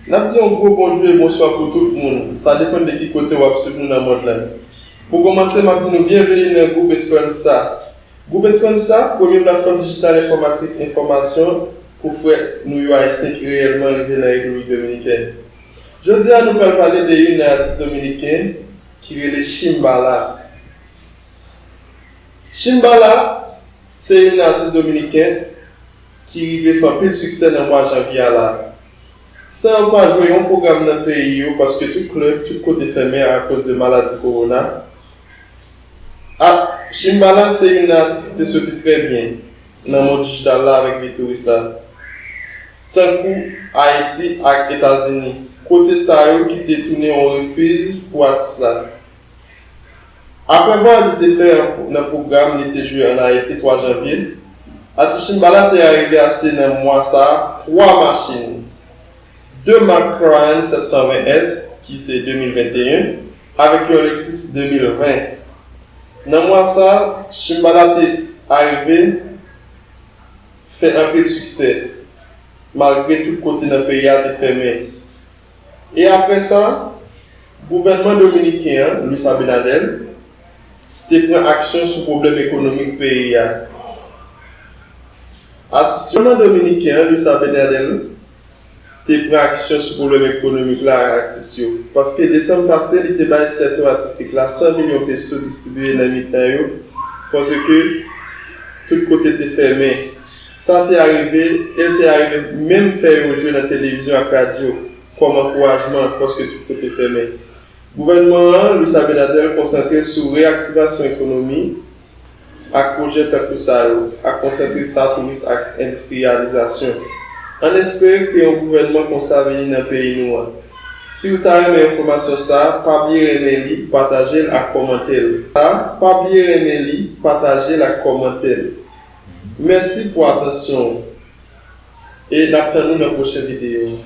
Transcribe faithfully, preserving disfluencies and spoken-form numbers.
N ap di yon gwo bonjou e bonswa pou tout moun. Sa depann de ki kote w ap swiv nou nan mond lan. Pou kòmanse, m ap di nou byenveni nan Gwoup Esperanza. Gwoup Esperanza, premye platfòm dijital enfòmatik enfòmasyon pou frè nou yo ayisyen ki reyèlman rive nan Repiblik Dominikèn. Jodi a, nou pral pale de youn nan atis dominiken ki rele Chimbala. Chimbala se youn nan atis dominiken ki rive fè anpil siksè nan mwa janvye a la. San yo pa jwe yon pwogram nan peyi yo paske tout klèb, tout kote fèmen akoz de maladi kowona. A, Chimbala se youn nan atis ki te soti trè byen nan mond dijital la avèk vi touris la, tankou Ayiti ak Etazini, kote sa yo ki te tounen yon refij pou atis la. Aprè vwa li te fè nan pwogram li te jwe ann Ayiti twa janvye, atis Chimbala te arive achte nan mwa sa a twa machin, de mak Crown sèt san ven S ki se de mil venteyen avèk yon Lexus de mil ven. Nan mwa sa a, Chimbala te arive fè anpil siksè, malgre tout kote nan peyi a te fèmen. E aprè sa, gouvènman dominiken an, Luis Abinader, te pran aksyon sou pwoblèm ekonomik peyi a. Atis yo nan dominiken an, Luis Abinader, te pran aksyon sou pwoblèm ekonomik la ak atis yo. Paske desanm pase, li te bay sektè atistik la san milyon peso distribiye nan mitan yo, paske tout kote te fèmen. Sa te arive, e l te arive menm fè yo jwe nan televizyon ak radyo kòm ankourajman, paske tout kote fèmen. Gouvènman an, Luis Abinader, konsantre sou reyaktivasyon ekonomi ak pwojè tankou sa yo, ak konsantre sa touris ak endistriyalizasyon. Ann espere ke yon gouvènman konsa vini nan peyi nou an. Si w ta renmen enfòmasyon sa a, pa bliye renmen li, pataje l ak kòmante l. Sa, pa bliye renmen li, pataje l ak kòmante l. Mèsi pou atansyon w. E n ap tann nou nan pwochen videyo.